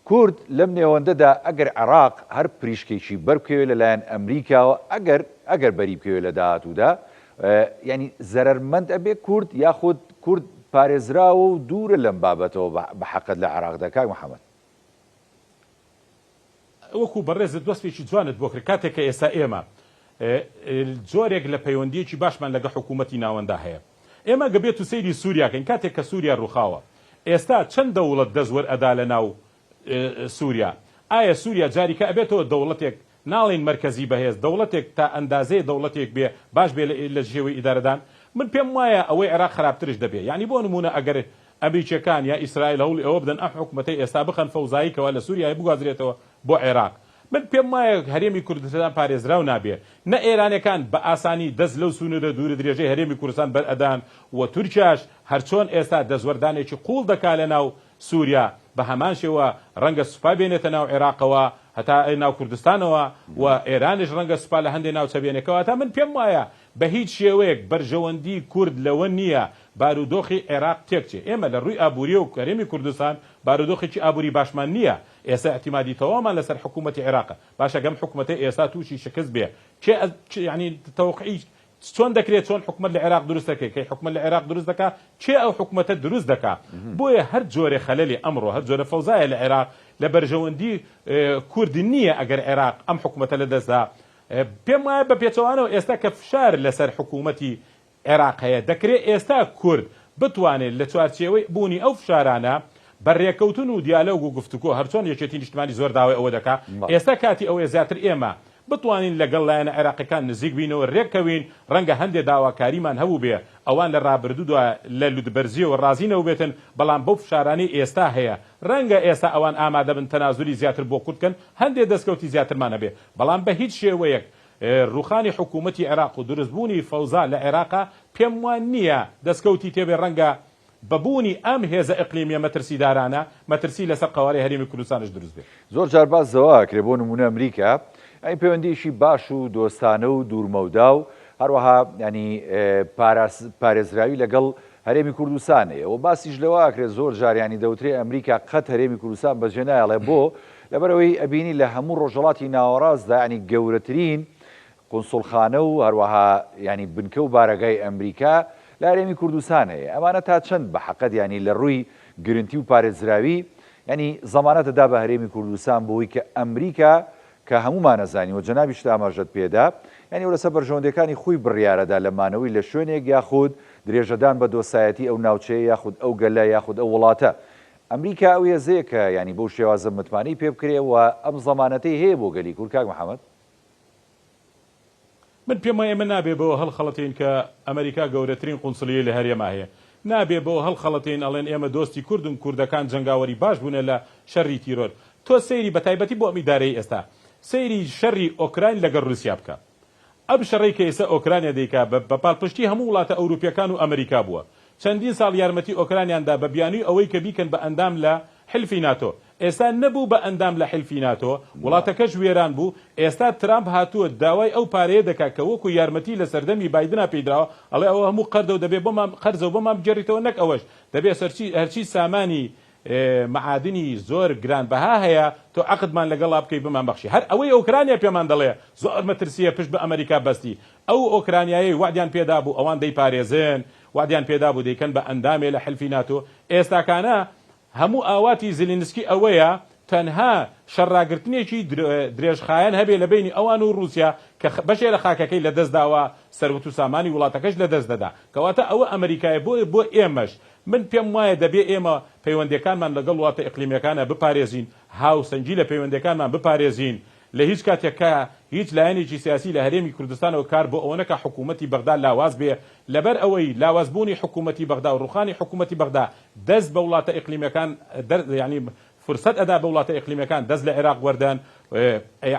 کورد لەم نێوەندەدا ئەگەر عێراق هەر پریشکێکی بەربکەوێت لەلایەن ئەمریکاوە ئەگەر ئەگەر بەری بکەوێت لە داهاتوودا یانی زەرەرمەند ئەبێ کورد یاخود کورد پارێزراوە و دوورە لەم بابەتەوە بە حەقت لە عێراقدا کاک محەمەد؟ وەکو بەڕێزت وەسفێکی جوانت بۆ کرد کاتێک کە ئێستا ئێمە جۆرێک لە پەیوەندیەکی باشمان لەگە حکوومەتی ناوەندا هەیە ئێمە گە بێت و سەیری سووریا کەین کاتێک کە سووریا ڕووخاوە ئێستا چەند دەوڵەت دەست وەرئەدا لە ناو سووریا ئایا سووریا جاریکە ئەبێتەوە دەوڵەتێک ناڵێین مەرکەزی بەهێز دەوڵەتێک تا ئەندازەیە دەوڵەتێک بێ باش بێ لە شێوەی ئیدارەدان من پێم وایە ئەوەی عێراق خراپترش دەبێ یانی بۆ نموونە ئەگەر ئەمریکیەکان یا ئیسرائیل هەوڵی ئەوە بدەن ئەم حکومەتەی ئێستا بخەن فەوزایی کەوا لە سوریایە بگوازرێتەوە بۆ عێراق. من پێم وایە هەرێمی کوردستان پارێزراو نابێ. نە ئێرانێکان بە ئاسانی دەست لەو سنوورە دوورو درێژەی هەرێمی کوردستان بەر ئەدان و تورکیاش هەرچۆن ئێستا دەستوەردانێکی قووڵ دەکا لە ناو سووریا بە هەمان شێوە ڕەنگە سوپا بێنێتە ناو عێراقەوە هەتا ناو کوردستانەوە و ئێرانیش ڕەنگە سوپا لە هەندێ ناوچە بێنێ. کەواتە من پێم وایە بە هیچ شێوەیەک بەرژەوەندی کورد لەوە نییە بارودۆخی عێراق تێکچێ. ئێمە لە ڕووی ئابوورییەوە هەرێمی کوردستان بارودۆخێکی ئابووری باشمان نییە. ئێستا ئیعتیمادی تەواومان لەسەر حکوومەتی عێراقە. باشە گەم حکومەتەی ئێستا تووشی شکست بێ کێ یانی تەوقعی چۆن دەکرێ چۆن حکومەت لە عێراق دروست دەکرێ کەی حکومەت لە عێراق دروست دەکا کێ ئەو حکومەتە دروست دەکا بۆیە هەر جۆرێ خەلەلی ئەمڕۆ هەر جۆرە فەوزایە لە عێراق لە بەرژەوەندی کورد نییە ئەگەر عێراق ئەم حکومەتە لە دەستدا پێم وایە بە پێچەوانەوە ئێستا کە فشار لەسەر حکوومەتی عێراق هەیە، دەکرێ ئێستا کورد بتوانێت لە چوارچێوەی بوونی ئەو فشارانە بە رێکەوتن و دیالۆگ و گفتوگۆ، هەرچۆن یەکێتی نیشتمانی زۆر داوای ئەوە دەکا، ئێستا کاتی ئەوەیە زیاتر ئێمە بتوانین لەگەڵ لایەنە عێراقیەکان نزیک بینەوە، رێککەوین، رەنگە هەندێ داواکاریمان هەبووبێ ئەوان لە رابردوودا لە لوتبەرزییەوە رازی نەبووبێتن، بەڵام بەو فشارانەی ئێستا هەیە رەنگە ئێستا ئەوان ئامادەبن تەنازولی زیاتر بۆ کورد بکەن، هەندێ دەستکەوتی زیاترمان هەبێ، بەڵام بە هیچ شێوەیەک روخانی حکومەتی عێراق و دروستبوونی فەوزا لە عێراقا پێم وا نییە دەستکەوتی تێبێ رەنگە بە بوونی ئەم هێزە ئیقلیمیە مەترسیدارانە مەترسی لەسەر قەوارەی هەرێمی کوردستانش دروست بێ. زۆر جار باس لەوە ئەکرێ بۆ نموونە ئەمریکا یانی پەیوەندییەکی باش و دۆستانە و دوورمەودا و هەروەها یانی پارێزراوی لەگەڵ هەرێمی کوردستان هەیە و باسیش لەوە ئەکرێت زۆر جار یانی دەوترێ ئەمریکا قەت هەرێمی کوردستان بەجێ نایەڵێ بۆ؟ لەبەرئەوەی ئەبینی لە هەموو ڕۆژهەڵاتی ناوەڕاستدا یانی گەورەترین قونسوڵخانە و هەروەها یانی بنکە و بارەگای ئەمریکا لە هەرێمی کوردستان هەیە ئەمانە تا چەند بە حەقەت یانی لە ڕووی گرنتی و پارێزراوی یانی زەمانەت ئەدا بە هەرێمی کوردستان بۆی کە ئەمریکا کە هەموومان ئەزانین و جەنابیشت ئاماژەت پێدا، یانی ئەو لەسەر بەرژەوەندیەکانی خۆی بڕیارەدا لە مانەوەی لە شوێنێک یاخود درێژەدان بە دۆستایەتی ئەو ناوچەیە یاخود ئەو گەلە یاخود ئەو وڵاتە. ئەمریکا ئەو هێزەیە کە یانی بەو شێوازە متمانەی پێ بکرێ و ئەم زەمانەتەی هەیە بۆ گەلی کورد کاک محەمەد؟ من پێم وایە ئێمە نابێ بەوە هەڵخەڵەتێین کە ئەمەریکا گەورەترین قونسڵیەی لە هەرێما هەیە. نابێ بەوە هەڵخەڵەتێین ئەڵێن ئێمە دۆستی کوردن، کوردەکان جەنگاوەری باش بوونە لە شەری تیرۆر. تۆ سەیری بە تایبەتی بۆ ئەم ئیدارەی ئێستا سەیری شەری ئۆکراین لەگەڵ روسیا بکە. ئەم شەڕەی کە ئێستا ئۆکرانیا دەیکا بە بە پاڵپشتی هەموو وڵاتە ئەوروپیەکان و ئەمریکا بووە. چەندین ساڵ یارمەتی ئۆکرانیان دا بە بیانووی ئەوەی کە بیکەن بە ئەندام لە حلفی ناتۆ. ئێستا نەبوو بە ئەندام لە حلفی ناتۆ، وڵاتەکەش وێران بوو، ئێستا ترامپ هاتووە داوای ئەو پارەیە دەکا کە وەکو یارمەتی لە سەردەمی بایدنا پێی دراوە، ئەڵێ ئەوە هەموو قەردە و دەبێ بۆمان قەرزە و بۆمان بگێڕیتەوە نەک ئەوەش دەبێ سەرچی هەرچی سامانی مەعادنی زۆر گران بەها هەیە تۆ عەقدمان لەگەڵا بکەی بمان بەخشی هەر ئەوەی ئۆکرانیا پێمان دەڵێ زۆر مەترسیە پشت بە ئەمەریکا بەستی ئەو ئۆکرانیایەی وەعدیان پێدابوو ئەوان دەیپارێزن وەعدیان پێدابوو دەیکەن بە ئەندامێ لە حلفی ناتۆ ئێستاکانە هەموو ئاواتی زیلینسکی ئەوەیە تەنها شەڕراگرتنێکی درێژخایەن هەبێ لە بەینی ئەوان و ڕووسیا کە بەشێ لە خاکەکەی لە دەست داوە سەروەت و سامانی وڵاتەکەش لە دەست دەدا کەواتە ئەوە ئەمریکایە بۆ بۆ ئێمەش من پێم وایە دەبێ ئێمە پەیوەندیەکانمان لەگەڵ وڵاتە ئیقلیمیەکانا بپارێزین هاوسەنگی لە پەیوەندیەکانمان بپارێزین لە هیچ کاتێک کە هیچ لایەنێکی سیاسی لە هەرێمی کوردستانەوە کار بۆ ئەوە نەکا حکوومەتی بەغدا لاواز بێ، لەبەر ئەوەی لاواز بوونی حکوومەتی بەغدا و ڕووخانی حکوومەتی بەغدا دەست بە وڵاتە ئیقلیمیەکان دەر یانی فرسەت ئەدا بە وڵاتە ئیقلیمیەکان دەست لە عێراق وەردەن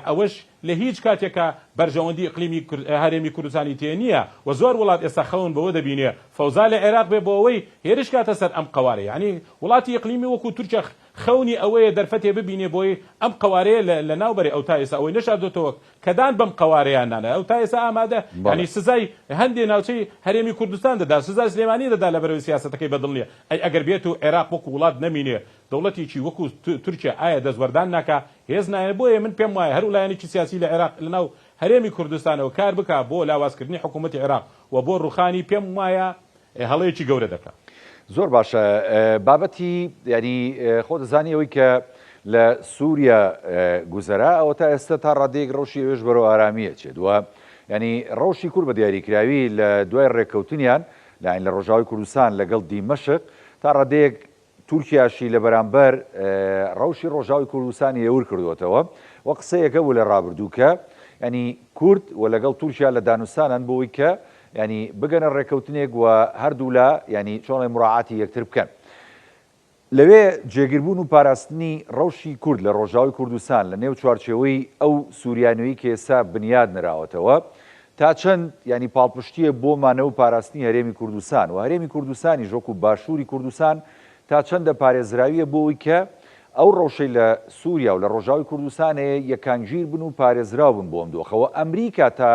ئەوەش لە هیچ کاتێکا بەرژەوەندی ئیقلیمی هەرێمی کوردستانی تێ نییە و زۆر وڵات ئێستا خەون بەوە دەبینێ فەوزا لە عێراق بێ بۆ ئەوەی هێرش کاتە سەر ئەم قەوارە یانی وڵاتی ئیقلیمی وەکوو تورکیا خەونی ئەوەیە دەرفەتێ ببینێ بۆی ئەم قەوارەیە لە لە ناو بەرێ ئەو تا ئێستا ئەوەی نەشاردۆتەوە کە دان بەم قەوارەیە نانا ئەو تا ئێستا ئامادە یانی سزای هەندێ ناوچەی هەرێمی کوردستان دەدا سزای سلێمانی دەدا لەبەرئەوەی سیاسەتەکەی بەدڵ نیە ئەی ئەگەر بێت و عێراق وەکو وڵات نەمینێ دەوڵەتێکی وەکو تورکیا ئایا دەستوەردان ناکا هێز نایەنێ بۆیە من پێم وایە هەر لایەنێکی سیاسی لە عێراق لە ناو هەرێمی کوردستانەوە کار بکا بۆ لاوازکردنی حکوومەتی عێراق و بۆ ڕوخانی پێم وایە هەڵەیەکی گەورە دەکا. زۆر باشە بابەتی یانی خۆ دەزانی ئەوەی کە لە سووریا گوزەرا ئەوە تا ئێستا تا ڕادەیەک ڕەوشی ئەوێش بەرەو ئارامی ئەچێت و یانی ڕەوشی کورد بە دیاریکراوی لە دوای ڕێککەوتنیان لە ڕۆژاوای کوردستان لەگەڵ دیمەشق تا ڕادەیەک تورکیاشی لە بەرامبەر ڕەوشی ڕۆژاوی کوردستان هێور کردووەتەوە و قسەیەک هەبوو لە ڕابردوو کە یانی کورد و لەگەڵ تورکیا لە دانوستانن بۆ ئەوەی کە یانی بگەنە ڕێکەوتنێک و هەردوولا یانی چۆن ئەڵێن مراعاتی یەکتر بکەن. لەوێ جێگیربوون و پاراستنی ڕەوشی کورد لە ڕۆژاوای کوردستان لە نێو چوارچێوەی ئەو سووریا نوێی کە ئێستا بنیاد نراوەتەوە تا چەند یانی پاڵپشتییە بۆ مانەوە و پاراستنی هەرێمی کوردستان و هەرێمی کوردستانیش وەکوو باشووری کوردستان تا چەندە پارێزراوییە بۆ ئەوی کە ئەو ڕەوشەی لە سووریا و لە ڕۆژاوای کوردستان هەیە یەکانگیر بن و پارێزراو بن بۆ ئەم دۆخە و ئەمریکا تا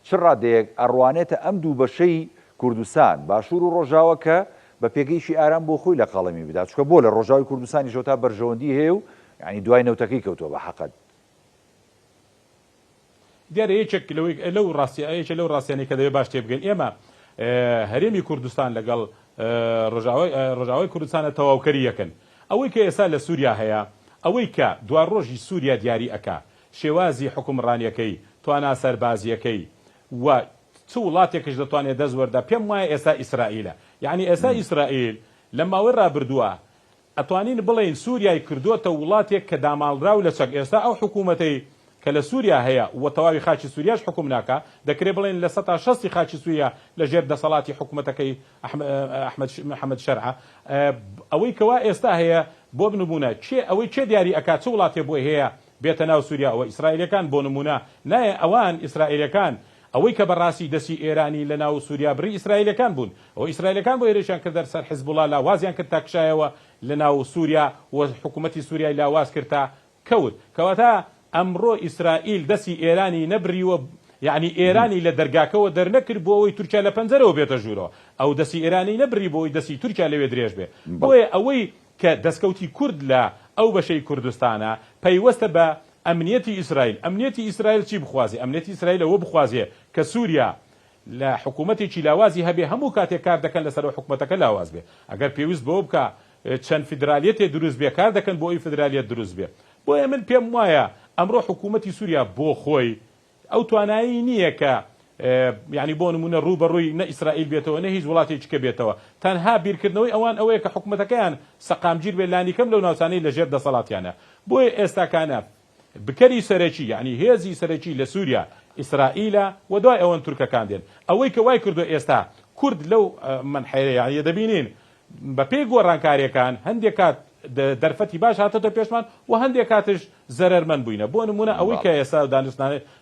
چ ڕادەیەک ئەڕوانێتە ئەم دوو بەشەی کوردستان، باشوور و ڕۆژاوا کە بە پێگەیەکی ئارام بۆ خۆی لە قەڵەمی بدا، چونکە بۆ لە ڕۆژاوای کوردستانیشەوە تا بەرژەوەندی هەیە و یانی دوای نەوتەکەی کەوتووە بە حەقت. دیارە یەکێک لەوەی لەو ڕاستیە یەکێ لەو ڕاستیانەی کە دەبێ باش تێبگەین ئێمە هەرێمی کوردستان لەگەڵ ڕۆژاوای ڕۆژاوای کوردستانە تەواوکەری یەکن. ئەوەی کە ئێستا لە سووریا هەیە ئەوەی کە دواڕۆژی سووریا دیاری ئەکا شێوازی حوکمڕانیەکەی، توانا سەربازیەکەی و چ وڵاتێکش دەتوانێت دەست وەردا پێم وایە ئێستا ئیسرائیلە یەعنی ئێستا ئیسرائیل لە ماوەی ڕابردووە ئەتوانین بڵێین سوریای کردۆتە وڵاتێک کە داماڵراو لە چەک ئێستا ئەو حکوومەتەی کە لە سوریا هەیە و تەواوی خاکی سوریاش حوکم ناکا دەکرێ بڵێین 60% ی خاکی سوریا لە ژێر دەسەڵاتی حکوومەتەکەی ئەحمەد محەمەد شەرعە ئەوەی کەوا ئێستا هەیە بۆ نموونە کێ ئەوەی کێ دیاری ئەکا چ وڵاتێ بۆی هەیە بێتە ناو سوریاوە ئیسرائیلەکان بۆ نموونە نایە ئەوان ئیسرائیلەکان ئەوەی کە بەڕاستی دەستی ئێرانی لە ناو سوریا بڕی ئیسرائیلەکان بوون ئەوە ئیسرائیلەکان بۆ هێرشیان کردە سەر حزبوڵا لاوازیان کرد تا کشایەوە لە ناو سوریا و حکوومەتی سوریای لاواز کرد تا کەوت کەواتە ئەمڕۆ ئیسرائیل دەستی ئێرانی نەبریوە یەعنی ئێرانی لە دەرگاکەوە دەرنەکرد بۆ ئەوەی تورکیا لە پەنجەرەوە بێتە ژوورەوە ئەو دەستی ئێرانی نەبری بۆ ئەوەی دەستی تورکیا لەوێ درێژ بێ بۆیە ئەوەی کە دەستکەوتی کورد لە ئەو بەشەی کوردستانە پەیوەستە بە ئەمنیەتی ئیسرائیل، ئەمنیەتی ئیسرائیل چی بخوازێ؟ ئەمنیەتی ئیسرائیل ئەوە بخوازێ کە سوریا لە حکومەتێکی لاوازی هەبێ هەموو کاتێک کار دەکەن لەسەر ئەو حکومەتەکە لاواز بێ ئەگەر پێویست بەوە بکا چەند فیدرالیەتێ دروست بێ کار دەکەن بۆ ئەوی فیدرالیەت دروست بێ بۆیە من پێم وایە ئەمڕۆ حکومەتی سوریا بۆ خۆی ئەو توانایی نییە کە یانی بۆ نموونە ڕوو بە ڕووی نە ئیسرائیل بێتەوە نە هیچ وڵاتێکی کە بێتەوە. تەنها بیرکردنەوەی ئەوان ئەوەیە کە حکومەتەکەیان سەقامگیر بێت لانیکەم لەو ناوچانەی لە ژێر دەسەڵاتیانە. بۆیە ئێستاکانە بکەری سەرەکی یانی هێزی سەرەکی لە سووریا ئیسرائیلە و دوای ئەوەن تورکەکان دێن. ئەوەی کە وای کردووە ئێستا کورد لەو مەنحەیە یانی دەبینین بە پێی گۆڕانکاریەکان هەندێک کات دەرفەتی باش هاتۆتە پێشمان و هەندێک کاتش زەرەرمەند بووینە. بۆ نموونە ئەوەی کە ئێستا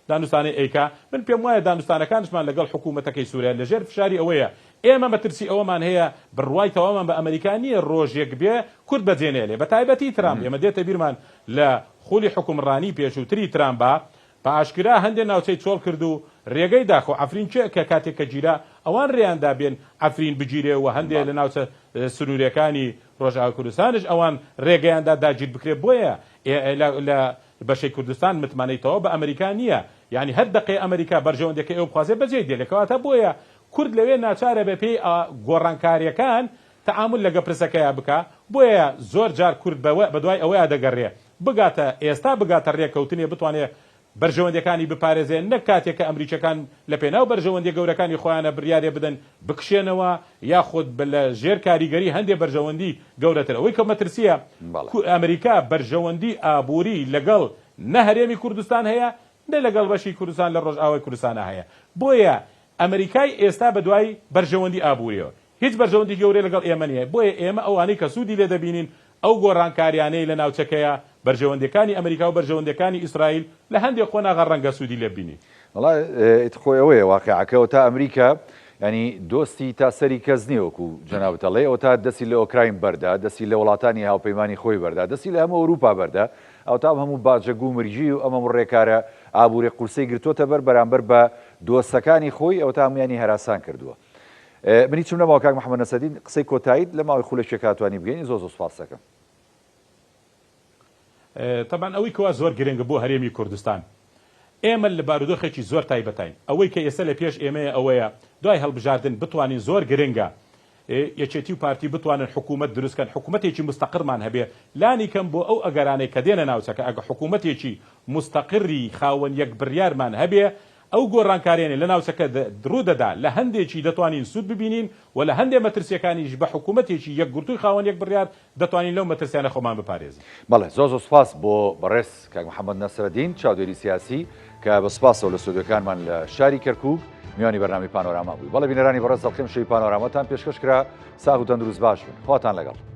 دانوستانەی ئەیکا، من پێم وایە دانوستانەکانشمان لەگەڵ حکوومەتەکەی سووریا لەژێر فشاری ئەوەیە ئێمە مەترسی ئەوەمان هەیە بڕوای تەواومان بە ئەمەریکا نییە ڕۆژێک بێ کورد بەجێ نێلێ بە تایبەتی ترامپ. ئێمە دێتە بیرمان لە خولی حوکمڕانی پێشووتری ترامپا بە ئاشکرا هەندێ ناوچەی چۆڵ کرد و رێگەی دا خۆ عەفرین کێ کە کاتێک کە گیرا ئەوان رێیان دا بێن عەفرین بگیرێ و هەندێ لە ناوچە سنوورێکانی رۆژئاوای کوردستانش ئەوان رێگەیان دا داگیر بکرێ بۆیە لە لە بەشەی کوردستان متمانەی تەواو بە ئەمریکا نییە یانی هەر دەقەی ئەمریکا بەرژەوەندیەکەی ئەو بخوازێ بەجێی دێلێ کەواتە بۆیە کورد لەوێ ناچارە بە پێی گۆڕانکاریەکان تەعامول لەگە پرسەکەیا بکا بۆیە زۆر جار کورد بەوە بەدوای ئەوەیا دەگەڕێ بگاتە ئێستا بگاتە رێکەوتنێ بتوانێ بەرژەوەندیەکانی بپارێزێ نەک کاتێ کە ئەمریکیەکان لە پێناو بەرژەوەندیە گەورەکانی خۆیانە بریارێ بدەن بکشێنەوە یاخود لە ژێر کاریگەری هەندێ بەرژەوەندی گەورەتر ئەوەی کە مەترسیە ئەمریکا بەرژەوەندی ئابوری لەگەڵ نە هەرێمی کوردستان هەیە نە لەگەڵ بەشی کوردستان لە ڕۆژئاوای کوردستانا هەیە بۆیە ئەمریکای ئێستا بەدوای بەرژەوەندی ئابوریەوە هیچ بەرژەوەندیکی گەورەی لەگەڵ ئێمە نییە، بۆیە ئێمە ئەوانەی کە سوودی لێ دەبینین، ئەو گۆڕانکاریانەی لە ناوچەکەیە، بەرژەوەندییەکانی ئەمریکا و بەرژەوەندییەکانی ئیسرائیل لە هەندێک قۆناغا ڕەنگە سوودی لێ ببینین. وەڵا ئیتر خۆی ئەوەیە واقیعەکە ئەوەتا ئەمریکا یانی دۆستی تا سەری کەس نییە وەکو جەنابت ئەڵێی ئەوەتا دەستی لە ئۆکراین بەردا دەستی لە وڵاتانی هاوپەیمانی خۆی بەردا دەستی لە هەموو ئەوروپا بەردا ئەوەتا ئەم هەموو باجە گومرگی و ئەم هەموو ڕێکارە ئابووری قورسەی گرتۆتە بەر بەرامبەر بە دۆستەکانی خۆی ئەوەتا هەموویانی هەراسان کردووە. من هیچم نەماوە کاک محمد نەسەدین قسەی کۆتاییت لە ماوەی خولەکێکا توانی بگەینی زۆر زۆر سوپاست دەکەم. تەبعەن ئەوەی کەوا زۆر گرنگە بۆ هەرێمی کوردستان ئێمە لە بارودۆخێکی زۆر تایبەتاین ئەوەی کە ئێستا لە پێش ئێمەیە ئەوەیە دوای هەڵبژاردن بتوانین زۆر گرنگە یەکێتی و پارتی بتوانن حکوومەت دروستکەن حکوومەتێکی مستەقرمان هەبێ لانی کەم بۆ ئەو ئەگەرانەی کە دێنە ناوچەکە ئەگە حکوومەتێکی مستەقری خاوەن یەک بڕیارمان هەبێ ئەو گۆڕانکاریانەی لە ناوچەکە ڕوودەدا لە هەندێکی دەتوانین سوود ببینین و لە هەندێ مەترسییەکانیش بە حکوومەتێکی یەکگرتووی خاوەن یەک بڕیار دەتوانین لەو مەترسیانە خۆمان بپارێزین. بەڵێ زۆر زۆر سوپاس بۆ بەڕێز کاک محەمەد نەسرەدین چاودێری سیاسی کە بە سوپاسەوە لە ستۆدیۆکانمان لە شاری کەرکووک میوانی بەرنامەی پانۆراما بووی. بەڵێ بینەرانی بەڕێز دەڵقەی شەوی پانۆراماتان پێشکەش کرا ساغ و تەندروست باش بن خواتان لەگەڵ.